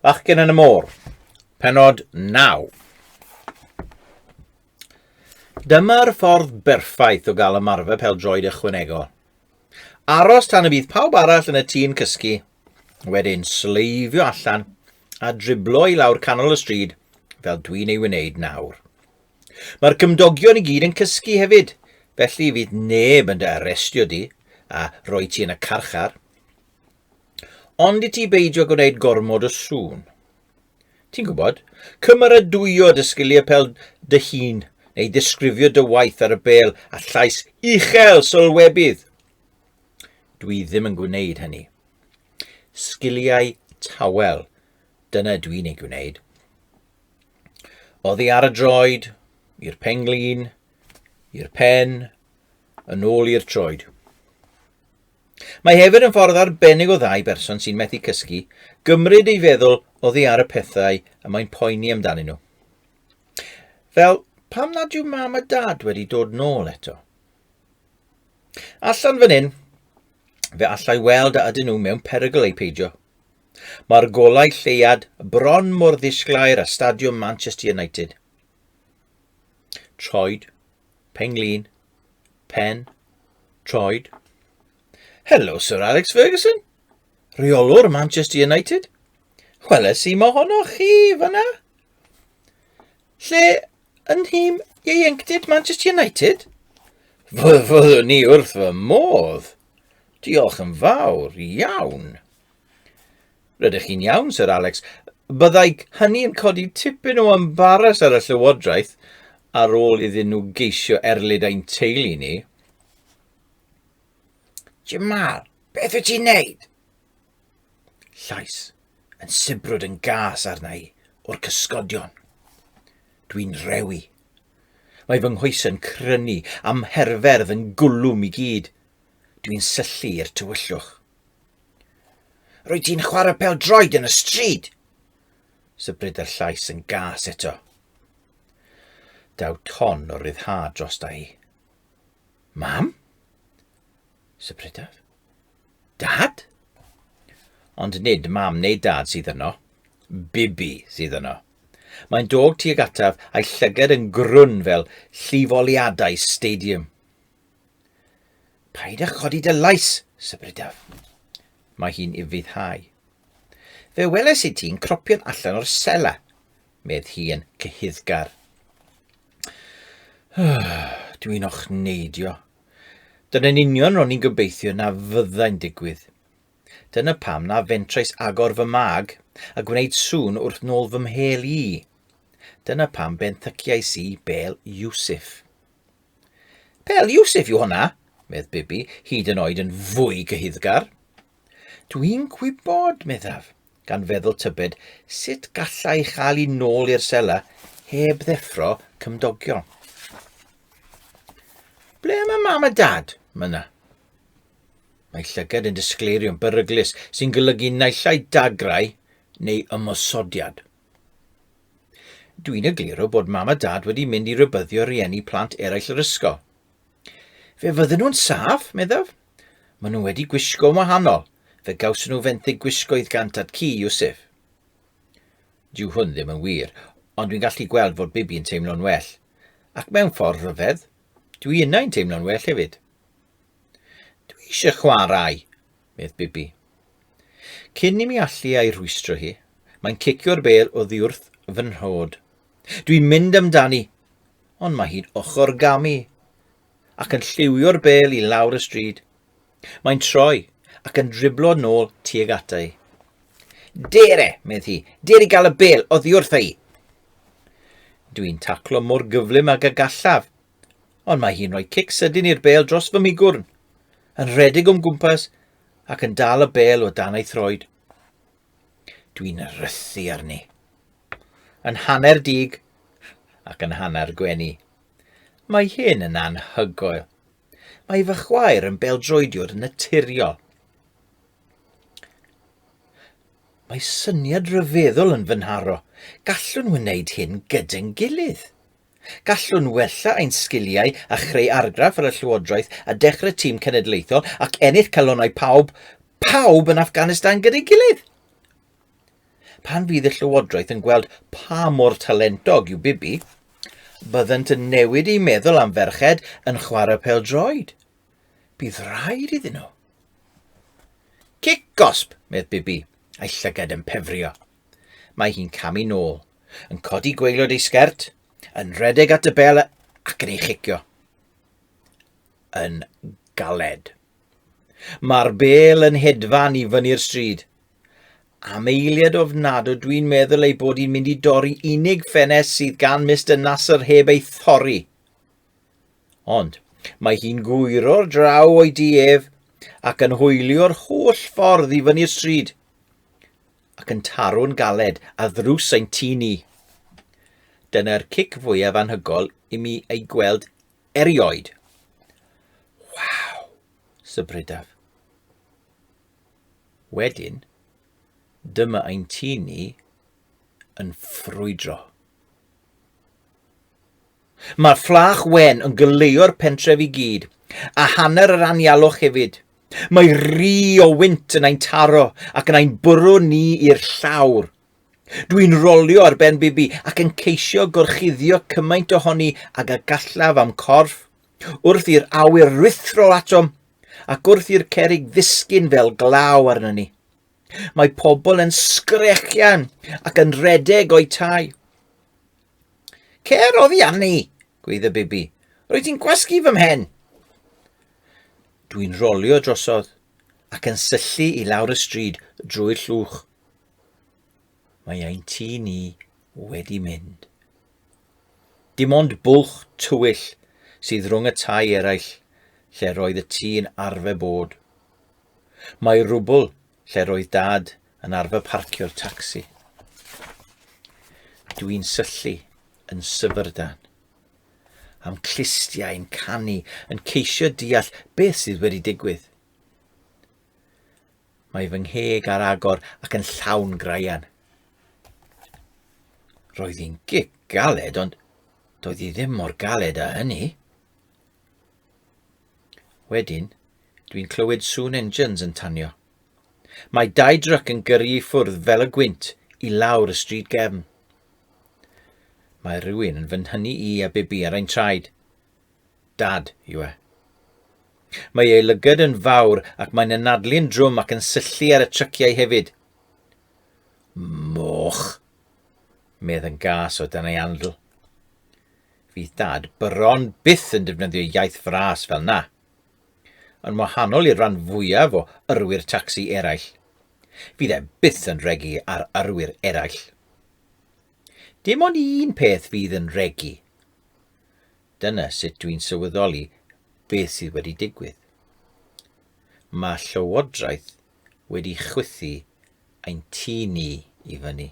Bachgen yn y môr, penod 9. Dyma'r ffordd berffaith o gael ymarfer pêl-droed ychwanegol. Aros tan y bydd pawb arall yn y tŷ'n cysgu, wedyn sleifio allan a driblo i lawr canol y stryd fel dwi'n ei wneud nawr. Mae'r cymdogion i gyd yn cysgu hefyd, felly fydd neb yn dy arestio di a rhoi ti yn y carchar. Ond i ti beidio gwneud gormod o sŵn. Ti'n gwybod, cymeradwyo dy sgiliau pel dy hun neu ddisgrifio dy waith ar y bêl a llais uchel sylwebydd. Dwi ddim yn gwneud hynny. Sgiliau tawel, dyna dwi'n ei gwneud. Oddi ar y droed, i'r penglin, i'r pen, yn ôl i'r troed. Mae hefyd yn ffordd arbennig o dda i berson sy'n methu cysgu gymryd ei feddwl oddi ar y pethau y mae'n poeni amdanyn nhw. Fel, pam nad yw mam a dad wedi dod nôl eto? Allan fan hyn, fe allai weld a ydyn nhw mewn perygl ei peidio. Mae'r golau lleuad bron mor ddisglair â stadiwm Manchester United. Troed, penglin, pen, troed. Hello, Sir Alex Ferguson. Rheolwr Manchester United. Weles i mohonoch chi fyna. Lle yn nhîm ieuenctid Manchester United? Fyddwn ni wrth fy modd. Diolch yn fawr iawn. Rydych chi'n iawn, Sir Alex. Byddai hynny yn codi tipyn o embaras ar y Llywodraeth ar ôl iddyn nhw geisio erlid ein teulu ni. Jamal, beth wyt ti'n neud? Llais yn sibrwd yn gas arna i o'r cysgodion. Dwi'n rhewi. Mae fy nghoesau'n crynu a'm herferdd yn gwlwm i gyd. Dwi'n syllu i'r tywyllwch. Rwyt ti'n chwarae pêl-droed yn y stryd! Sybryda'r llais yn gas eto. Daw ton o ryddhad drosta i. Mam? Sybrydaf. Dad? Ond nid mam neu dad sydd yno. Bibi sydd yno. Mae'n dog tuag ataf a'i llygad yn grwn fel llifoliadau stadiwm. Paid â chodi dy lais, sybrydaf. Mae hi'n ufuddhau. Fe weles i ti'n cropio'n allan o'r sela, medd hi yn cyhuddgar. Dwi'n ochneidio. Dyna'n union ro'n i'n gobeithio na fyddai'n digwydd. Dyna pam na fentrais agor fy mag a gwneud sŵn wrth nôl fy mhêl i. Dyna pam benthyciais i bêl Yusuf. Pêl Yusuf yw hwnna, medd Bibi, hyd yn oed yn fwy cyhuddgar. Dwi'n gwybod, meddaf, gan feddwl tybed sut gallai chael i nôl i'r sela heb ddeffro cymdogion. Ble mae mam a dad? Myna. Mae llygad yn disgleirio'n beryglus sy'n golygu naill ai dagrau neu ymosodiad. Dwi'n egluro bod mam a dad wedi mynd i rybyddio rhieni plant eraill yr ysgol. Fe fydden nhw'n saff, meddaf. Maen nhw wedi gwisgo'n wahanol. Fe gawson nhw fenthyg gwisgoedd gan tad ci, Yusuf. Dyw hwn ddim yn wir, ond dwi'n gallu gweld fod Bibi yn teimlo'n well. Ac mewn ffordd rhyfedd, dwi innau'n teimlo'n well hefyd. Dwi eisiau chwarae, medd Bibi. Cyn i mi allu a'i rhwystro hi, mae'n cicio'r bêl oddi wrth fy nhrod. Dwi'n mynd amdani, ond mae hi'n ochr gamu ac yn lliwio'r bêl i lawr y stryd. Mae'n troi ac yn driblo nôl tuag ata i. Dere, medd hi, dere i gael y bêl oddi wrtha i. Dwi'n taclo mor gyflym ag y gallaf, ond mae hi'n rhoi cic sydyn i'r bêl dros fy migwrn, yn rhedeg o'm gwmpas ac yn dal y bêl o dan ei throed. Dwi'n rhythu arni. Yn hanner dig ac yn hanner gwenu. Mae hyn yn anhygoel. Mae fy chwaer yn beldroediwr naturiol. Mae syniad rhyfeddol yn fy nharo. Gallwn wneud hyn gyda'n gilydd. Gallwn wella ein sgiliau a chreu argraff ar y llywodraeth a dechrau tîm cenedlaethol ac ennill calonnau pawb, pawb yn Afghanistan gyda'i gilydd. Pan fydd y llywodraeth yn gweld pa mor talentog yw Bibi, byddant yn newid eu meddwl am ferched yn chwarae pêl-droed. Bydd rhaid iddyn nhw. Cic gosb, medd Bibi, a'i llygad yn pefrio. Mae hi'n camu nôl, yn codi gwaelod ei sgert, yn rhedeg at y bel ac yn ei chicio. Yn galed. Mae'r bel yn hedfan i fyny'r stryd. Am eiliad ofnadw dwi'n meddwl ei bod hi'n mynd i dorri unig ffenest sydd gan Mister Nasser heb ei thorri. Ond mae hi'n gwyro'r draw o'i du ef ac yn hwylio'r holl ffordd i fyny'r stryd ac yn taro'n galed a ddrws ein tŷ ni. Dyna'r cic fwyaf anhygol i mi ei gweld erioed. Waw, sybrydaf. Wedyn, dyma ein tŷ ni yn ffrwydro. Mae'r fflach wen yn goleuo'r pentref i gyd, a hanner yr anialwch hefyd. Mae rhi o wynt yn ein taro ac yn ein bwrw ni i'r llawr. Dwi'n rolio ar ben Bibi ac yn ceisio gorchuddio cymaint ohoni ag a gallaf am corff, wrth i'r awyr ruthro atom ac wrth i'r cerrig ddisgyn fel glaw arno ni. Mae pobl yn sgrechian ac yn rhedeg o'i tai. Cer oddi arni, gweiddi Bibi. Rwyt ti'n gwasgu fy mhen. Dwi'n rolio drosodd ac yn syllu i lawr y stryd drwy'r llwch. Mae ein tŷ ni wedi mynd. Dim ond bwlch tywyll sydd rhwng y tai eraill lle roedd y tŷ'n arfer bod. Mae rwbl lle roedd Dad yn arfer parcio'r tacsi. Dwi'n syllu yn syfrdan. A'm clustiau'n canu yn ceisio deall beth sydd wedi digwydd. Mae fy ngheg ar agor ac yn llawn graean. Roedd hi'n gic galed, ond doedd hi ddim mor galed â hynny. Wedyn, dwi'n clywed sŵn engines yn tanio. Mae dau dryc yn gyrru i ffwrdd fel y gwynt i lawr y stryd gefn. Mae rhywun yn fy nhynnu i a Bibi ar ein traed. Dad yw e. Mae ei lygad yn fawr ac mae'n anadlu'n drwm ac yn syllu ar y tryciau hefyd. Moch, medd yn gas o dan ei anadl. Fydd Dad bron byth yn defnyddio iaith fras fel 'na. Yn wahanol i'r rhan fwyaf o yrwyr tacsi eraill. Fydd e byth yn regi ar yrwyr eraill. Dim ond un peth fydd yn regi. Dyna sut dwi'n sylweddoli beth sydd wedi digwydd. Mae llywodraeth wedi chwythu ein tŷ ni i fyny.